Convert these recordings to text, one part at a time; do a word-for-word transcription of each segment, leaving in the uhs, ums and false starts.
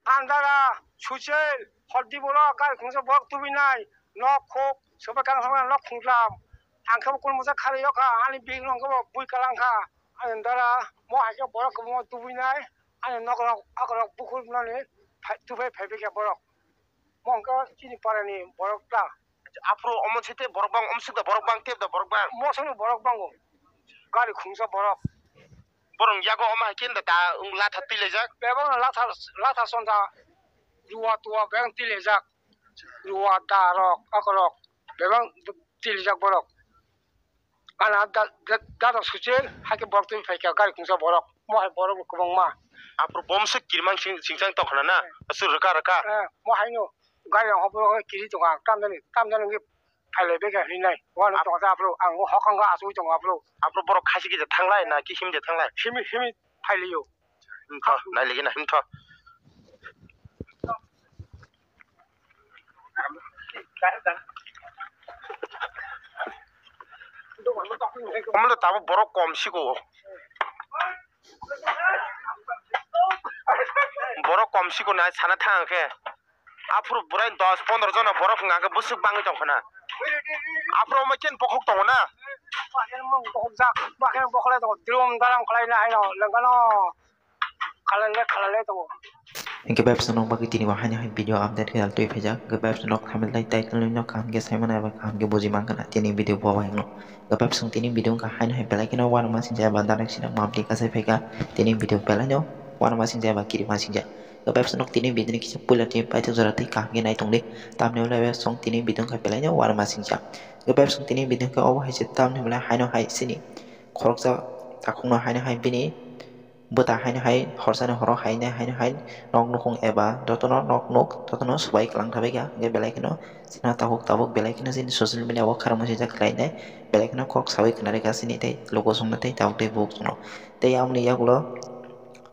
Andara, Suchel, Hordi bolo, gari khungsa borok tubinai, nok khok, sobai kang sobai nok khunglam. Ang khe bo kun musa khari yok kha, ani bihik rong khe bo bui kalang kha. Ani dara, mo hai khe borok kwbangma tubinai, ani nok rok, ak rok bukhuk nani phai, tuphai phai bikha borok. Mo hwnkhe chini parani borok ta. Aphuru omo site borok bang, omo site borok bang, tep da borok bang. Mosongni borok bango. Gari khungsa borok. Borok yago omo hai khe da ta wng latha twi laijak. Bebak no latha, latha sonda. Ruwa tuwa bebak twi laijak. Ruwa da rok, ak rok. Bebak twi laijak borok. Ana da, da, da rok suchel, hai khe borok twi phai kha gari khungsa borok. Mo hai borok kwbangma. Aphuru bom se kirmang sing, singchang tong khna na. Aswk rwkha rwkha. Eh, mo hai no. Gari rok hopro kiri tongo ang. Tamjani, tamjani wngwi phailai bega hinwi nai. Wano tongo ta aphuru. Ang o hokang ga asugwi tongo aphuru. Aphuru borok khaisi kisa thanglai na ki himde thanglai? Himi, himi phailio. Himtho, nailigina himtho. Omo tabuk borok kom siko. Borok kom siko nai sana thang khe. Aphuru burai dos pondro jona borok hwnka khe bwswk bangwi tong khna. Aphuru omo ken bokhok tongo na. Bokhok jak, bakhe bokhole tongo. Drum daram khlai na haino lengkano. Khalai le, khalai le tongo. Hingke bebsonok bagwi tini bo haino hai video update khe twi phaijak. Hingke bebsonok thamilai title no kaham khe sai mano eba kaham khe buji mankha na tini video bo bai no. Hingke bebsong tini video wngkha haino hai belai kheno uanama singcha eba danak sinak mabli kasai phaikha. Tini video belai no uanama singcha eba kirima singcha. Hingke bebsonok tini video ni kisa puila twi paithak jora twi kaham khe nai tongdi. Tamni ulo bebsong tini video wngkha belai no uanama singcha. Hingke bebsong tini video wngkha obo hai se tamni ulo haino hai sini khoroksa takhukno haino hai bini bwta haino hai horsani horo haino haino hai nok nukhung eba jotono nok nuk jotono subai kwlang thabaikha. Hingke belai kheno chini takhuk tabuk belai kheno chini social media o khara muchungjak khlainai belai kheno kok saui khna rikha chini tei luku songno tei tabuk tei buk songno. Tei aboni yagulo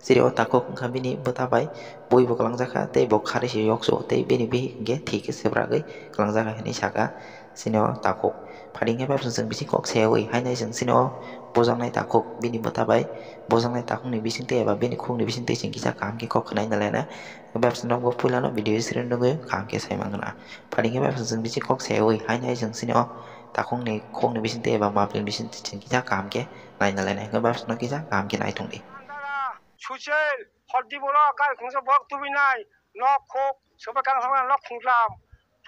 chini o takhuk wngkha bini bwta bai bui bo kwlangjakha tei bo kharwi se yoksu tei bini bihik hingke thik khe sebragwi kwlangjakha hinwi saka. Chini o takhuk. Phadi hwnkhe bebsong chwng bising kok sayawi haino chwng chini o bujaknai takhuk bini bwta bai bujaknai takhukni bisingtwi eba bini khukni bisingtwi chwng kisa kaham khe kok khwnai nalaina. Bebsong nokbo puilano video screen nugwi kaham khe sai mankhna. Phadi hwnkhe bebsong chwng bising kok sayawi haino chwng chini o takhukni khukni bisingtwi eba mapli bisingtwi chwng kisa kaham khe nai nalaina. Hwnkhe bebsong no kisa kaham khe nai tongdi. Suchel, hordi bolo, gari khungsa borok tubinai, nok khok, sobai kang sobai nok khunglam.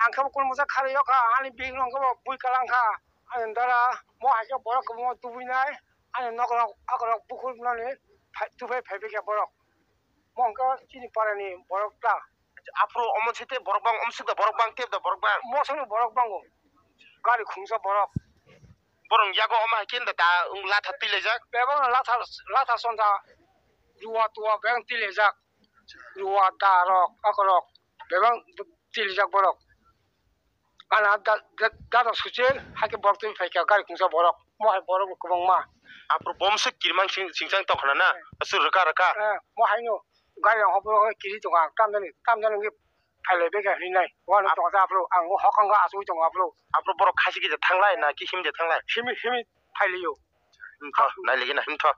Ang khe bo kun musa khari yok kha, ani bihik rong khe bo bui kalang kha. Ani dara mo hai khe borok kwbangma tubui nai, ani nok rok, ak rok bukhuk nani phai, tuphai phai bikha borok. Mo hwnkhe chini parani borok ta. Aphuru omo site borok bang, omo site borok bang, tep da borok bang. Mosongni borok bango. Gari khungsa borok. Borok yago omo hai khe da ta wng latha twi laijak. Bebak no latha, latha sonda. Ruwa tuwa bebak twi laijak. Ruwa da rok, ak rok. Bebak twi laijak borok. Ana da, da, da rok suchel, hai khe borok twi phai kha gari khungsa borok. Mo hai borok bo kwbangma. Aphuru bom se kirmang sing, singchang tong khna na. Aswk rwkha rwkha. Eh, mo hai no gari rok hopro kiri tongo ang tamjani, tamjani wngwi phailai bega hinwi nai. Wano tongo ta aphuru ang o hokang ga asugwi tongo aphuru. Aphuru borok khaisi kisa thanglai na ki himde thanglai? Himi, himi phailio. Himtho, nailigina himtho.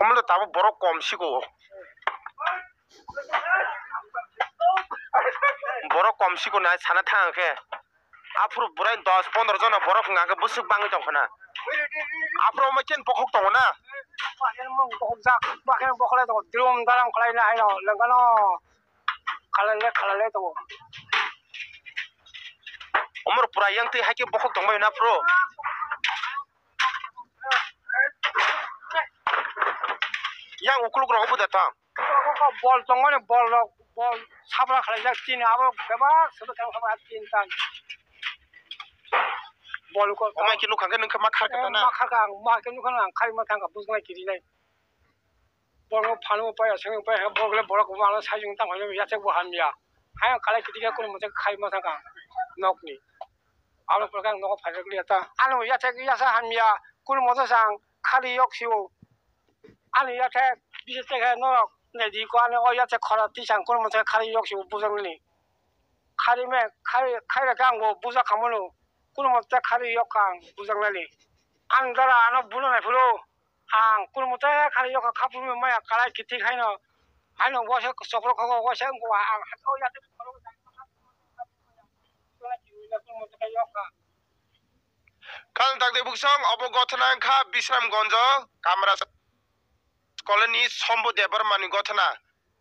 Omo tabuk borok kom siko. Borok kom siko nai sana thang khe. Aphuru burai dos pondro jona borok hwnka khe bwswk bangwi tong khna. Aphuru omo ken bokhok tongo na. Bokhok jak, bakhe bokhole tongo. Drum daram khlai na haino lengkano. Khalai le, khalai le tongo. Omor pura yang twi hai khe bokhok tongbai na phuru. Yang ukuluk rok obo da tang. Bol tongmani bol rok, bol sabra khalai jak tin abo bebak sebe kang kha tin tan. Bol ko. Omai khe nukha khe nung khe ma khar khe ta na. Ma khar kha ang, ma khe nukha ang khai ma thang kha bujnai kiri nai. Borok phano paya sengwi paya borok le borok mano sajung tang phano yathek bo hamya. Hayang khalai kiti khe kono mote khai ma thang kha nokni. Alo pore khe ang nogo phai rwgwi ya ta. Ano yathek yasa hamya, kun moto sang khali yok sio. Ani yathek bisi tekhe norok naidi ko ani o yathek khora tisang kun moto khali yok sio bujang ni. Khali me, khali, khai rwkhe ang bo buja khamono. kunumo ta khari yok ang bujaknani. Ang dara ano bulo nai phuru ang kunumo ta khari yok kha phuru maya kalai kithi khaino. Haino waisa chokro kho waisa ang ko ang hakho ya te khoro. Kal tak de buksong obo gothana kha Bisramgonjo Kamra. Koloni Sombo Debbarmani gothana.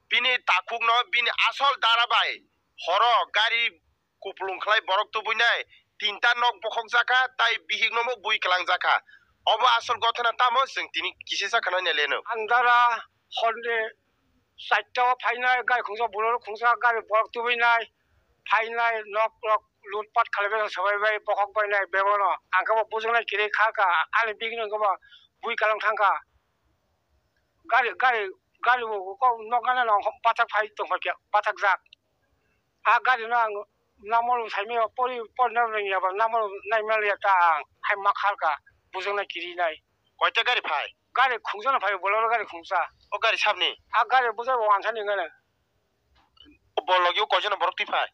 Bini takhukno bini asol dara bai horo gari kupulung khlai borok tubui nai, tinta nok bokhok jakha tai bihik no bui kwlang jakha. Obo asol gothana tamo chwng tini kisa sa khna nai leno. Ang dara horni chaita o phainai, gari khungsa bolero khungsa gari borok tubui nai, phainai nok rok lutpat khlai bai sabai bai bokhok bai nai bebono. Ang khe bo bujuknai kwrwi kha kha, ani bihik no khe bo bui kwlang thang kha. Gari, gari, gari bo kok nok gana no bathak phai tong kha khe, bathak jak. A gari no ang namol sai maya pori, pori na rwng ya ba namol nai mali ya ta ang hai ma khar kha bujang nai kiri nai. Koita gari phai? Gari khungsa no phai, Bolero gari khungsa. O gari sabni? A gari bujai bo wansa ni ngana. Bo logi o koijon borok twi phai?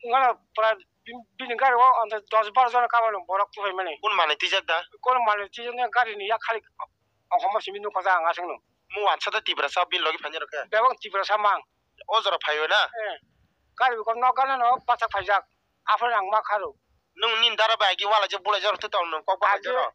Ngana pura bini gari o anta dos baro jona kabalo borok twi phai mani. Kun manwi twijak da? Kun manwi twijak ne gari ni ya khali ohomo simi nukha ja ang aswk no. Mu wansa da Tiprasa bini logi phainai rok khe? Bebak Tiprasa mang. O jora phaiwi na? Eh. Gari bo nok gana no bathak phaijak. Aphuru ang ma kharo. Nwng nini dara bai agi wala je bulai jora twi tong nwng kok bangla jora.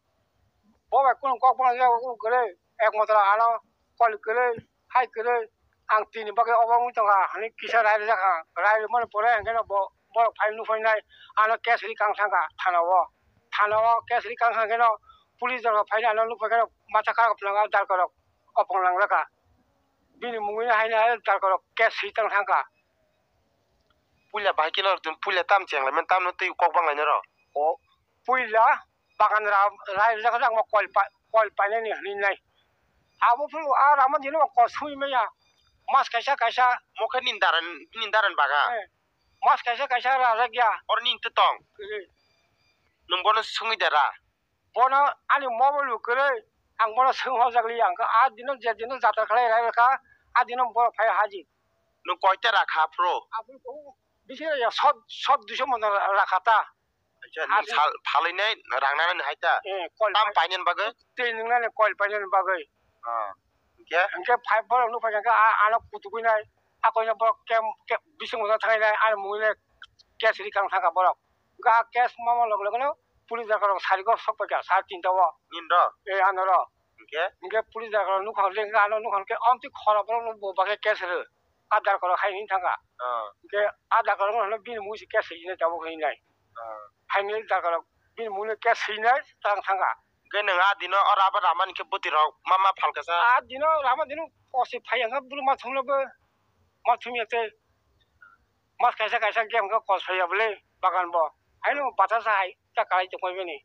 Bo bai kunu kok bangla jora u kwrwi. Ek motora ano kol kwrwi, hai kwrwi. Ang tini bagwi obo wngwi tongkha hwnwi kisa rai rwjakha. Rai rwmani pore hwnkhe no bo, borok phai nukphainai ano case ri kang thangkha thana o. Thana o case ri kang thangkhe no police rok phai ano nukphaikhe no masa kha phwnang o darkorok opong langjakha. Bini mungwi haino hai darkorok case ri tang thangkha. Puila bahai khe norok tun puila tam cheng lai mani, tamno twi kok bang lai norok. O puila bagan ra-, rai rijak jak ma kol pa-, kol painani hwnwi nai. Abo phuru a rama dino kol sui maya. Mas kaisa kaisa. Mo khe nini daran, nini daran baga. Eh. Mas kaisa kaisa rajak ya. Oro nini twi tong. Eh. Nwng bono swngwi da ra. Bono ani mobile bo kwrwi, ang bono swng hojak li, ang khe a dino je dino jatra khlai rai rwkha, a dino borok phai hajik. Nwng koita rakha aphuru? Aphuru kho bisi ya sot, sot duiso mano rakha ta. Acha, nwng sal phalwi nai rang nana ni hai ta? Eh, kol tam pai-, painani bagwi? Tei nwng nani kol painani bagwi. Ah, hwnkhe? Hwnkhe phai borok nukphai kha khe a, ano kutugwi nai, a koina borok kem, kem, bising mano thangnai, ani mungwi nai case ri kang thangkha borok. Hwnkhe a case mama log logno police darkarok sari go sok paikha sar tinta o. Nini ro? Eh, ano ro. Hwnkhe? Hwnkhe police darkarok nukha le hwnkhe ano nukha khe amtwi khorok borok no bo bagwi case rw. A darkarok hai hwnwi thangkha. Ah. Hwnkhe a darkarok no bini mungwi se case rwinai tabuk hwnwi nai. Ah. Hai hwnwi darkarok bini mungwi case rwinai tang thangkha. Hwnkhe nwng a dino o rubber ramani khe bwtwi rok ma ma phalkha sa? A dino rama dino kosi phai hwnkhe bwrwi ma thumlo bo ma thumya tei. Mas kaisa kaisa game khe kol soya bwle bagan bo. Haino batasa hai ta kalai tongkha bini.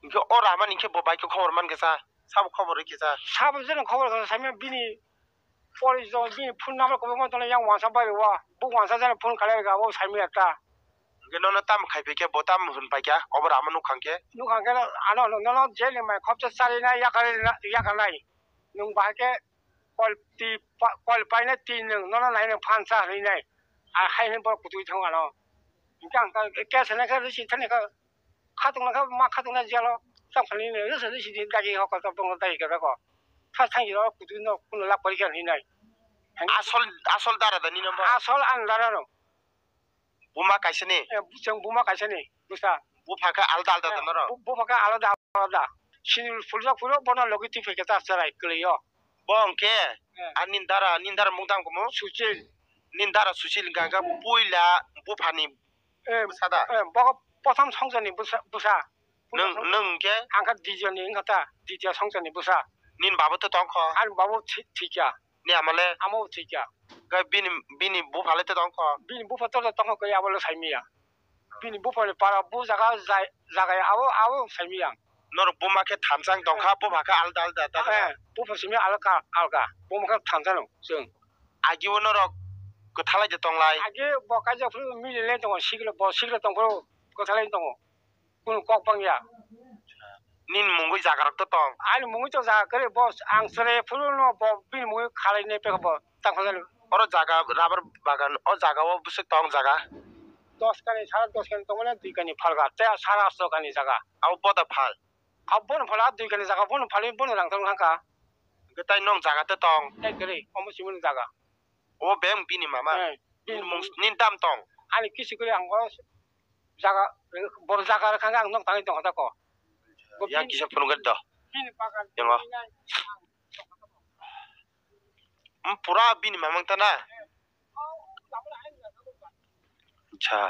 Hwnkhe o ramani khe bo bai khe khobor man khe sa? Sabo khobor rw khe sa? Sabo jeno khobor khe sa, saimya bini pori jo bini phone number kwbangma tongo yang wansa bai rw. Bo wansa jeno phone kalai rwkha abo saimya ta. Hwnkhe nono tamo khai phi khe bo tamo hwn pai kha obo rama nukha khe? Nukha khe ano nono jeni mai khopsa chari na yakari na yakarnai. Nwng bahai khe kol twi pa-, kol painai twi nwng nono nai nwng phan cha hwnwi nai. A hai hwnwi borok kutui thango ano. Hwnkhe ang khe case hwnwi khe risi thani khe khatung nang khe ma khatung nai jalo tang phani nwng risi risi di dagi hokol to bongol dagi khe bego. Tha thang jiro kutui no kuno lak pori khe hwnwi nai. Asol, asol dara da nini bo? Asol ang dara no. Buma kaisa ni? Eh, chwng buma kaisa ni, bwsa. Bupha khe alda alda da norok? Eh, bu-, bupha khe alada alada. Sinil phuljak phuru bono logi twi phai khe ta chwrai kwlwi o. Bo hwnkhe? Eh. A nini dara, nini dara mung tang kumu? Suchil. Nini dara Suchil hwnkha khe puila buphani bwsa da? Eh, bo prothom songchar ni bwsa, bwsa. Nwng, nwng hwnkhe? Ang khe Dijon ni wngkha ta, Dijon songchar ni bwsa. Nini babo to tongkho? Ani babo thi-, thikya. Ni ama le? Amo thikya. Ga bini, bini bupha le to tongkho? Bini bupha to tongkho khe abo le saimaya. Bini bupha ni para bu jaga jai, jaga ya abo, abo saimaya. Norok buma khe thamsa wng tongkha, bupha khe alda alda ta. Eh, bupha simi alka, alka. Buma khe thamsa no chwng. Agi o norok kwthalai de tonglai? Agi bo kaijak phuru mili le tongo, sikle bo sikle tong phuru kwthalai tongo. Kunu kok bangya. Nini mungwi jaga rok to tong? Ani mungwi to jaga kwrwi, bo ang chwrai phuru no bo bini mungwi khalai nai pekha bo tang khalai. Oro jaga rubber bagan, o jaga o bwswk tong jaga? dos kani, sara dos kani tongmani dui kani phalga, te sara asto kani jaga. Abo boda phal. Abo bono phala dui kani jaga, bono phali bono rang tong thangka. Hwnkhe tai nong jaga te tong? Tai kwrwi, omo simini jaga. O beng bini mama? Eh, bini bini mung, mung- nini dam tong? Ani kisi kwrwi ang o jaga, bor jaga rwkha ang nok tangwi tongkha tako. Bo ya bini, kisa phunukgwi do. Bini bagan. Yango. Bini nai. Hmm, pura bini mamang ta na? Acha.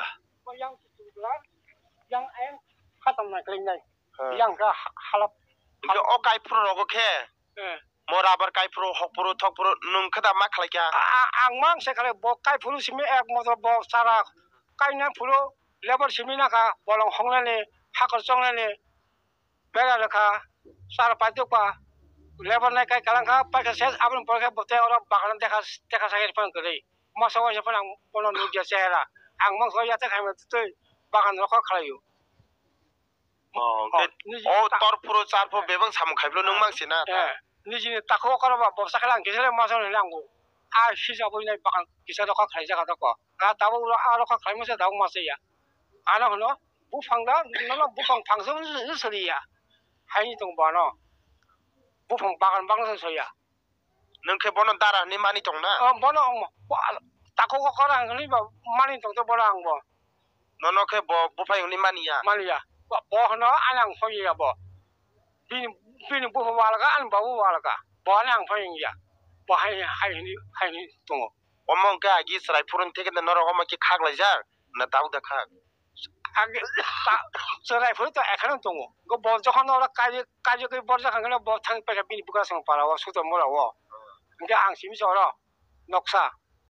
Yang ayang khatam nai kling nai. Ha. Yang ka ha-, halap. Hingke o kaiphuru rogo khe? Eh. Mo rubber kaiphuru, hokphuru, thokphuru, nwng khe da ma khlai kha? A-, a-, ang mang se khlai, bo kaiphuru simi ek motor bo chara kainai phuru, lebar simi nakha, bolong hongnani, hakor chongnani. Bera rwkha, sar paitokba, lebar nai kai kalang kha, paikha ses, aboni pore khe bo tei oro bagano dekha, dekha sai phano kwrwi. Masa waisa phano ang bono nukya chehera. Ang mangsa yate khaima twi bagan rokho khlaio. Oh, oh, hwnkhe niji o ta- tor phuru char phuru bebak samung khaiblo nung mangsi na ta? Eh, nijini takhuk okoro ba bobsa khe lang kisa le masa hwnwi lang bo. A sijabwi nai bagan kisa rokho khlaijak rokho. A tabuk oro a rokho khlaimasa tabuk masa ya. Ano hwno, buphang da, nono buphang phangsa no sori ya. Haini tong bono. Buphang bagan bagan se soya. Nwng khe bono dara hinwi mani tong na? Oh, bono, um, bo-, takhuk o kora hinwi ba mani tong to bono ang bo. Nono khe bo buphang hinwi mani ya? Mani ya. Bo, bo hwno ani ang phoi ya bo. Bini, bini bupha walaga, ani babu walaga. Bo ani ang phoi ya. Bo hai, hai hinwi, hai hinwi tongo. Omo hwnkhe agi chwrai phuruni theke norok omo khe khaklaijak na tabuk da khak? Agi ta-, chwrai phuru to ekheno tongo. Go bo jokhon oro kari, kari khe borjak hwnkhe bo thang paikha bini bwkrasong para o sutor mura o. Hwnkhe ang simi se oro noksa.